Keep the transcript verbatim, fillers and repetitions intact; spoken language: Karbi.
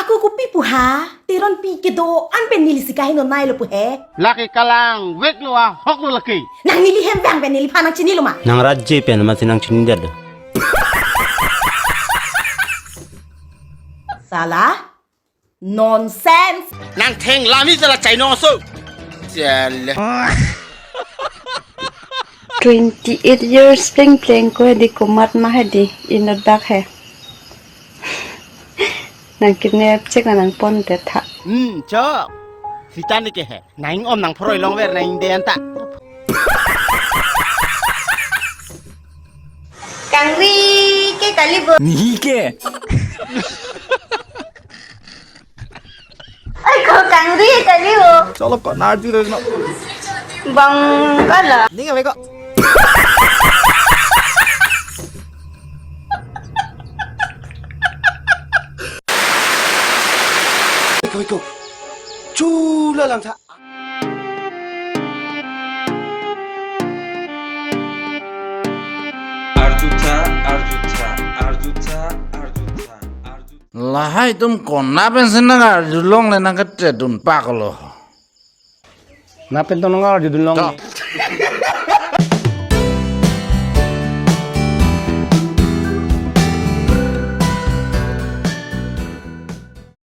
Ako kopi pu ha, Teronpi kedo-an pen neli si kaheno nailo pu he. Lake kalang veklo, ahoklo lake. Nang neli hem vang pen neliphan nangchinilo ma? Nang raje pen masi nangchinidet do. Sala? Nonsense. Nang theng lami sala chaino so. Chale. Twenty eight years pleng pleng ko hedi, komat ma hedi, inut bak he. Nang kidnap chek na nangpondet tha. Hmm, chok. Sita ne ke he. Nang om nang phoroi longver nang ingde anta. Kangri ke kali bo. Nihi ke. Ai ko kangri kali bo. Cholo ko narju re no. Bang kala. Ning ave ko. Iko, iko. Chula lang tha. Arjutha, arjutha, arjutha, arjutha, arjutha. Lahai atum konat pensi nang arjulongle nang ketredun paklo. Nang pen to nang arjudunlong. To.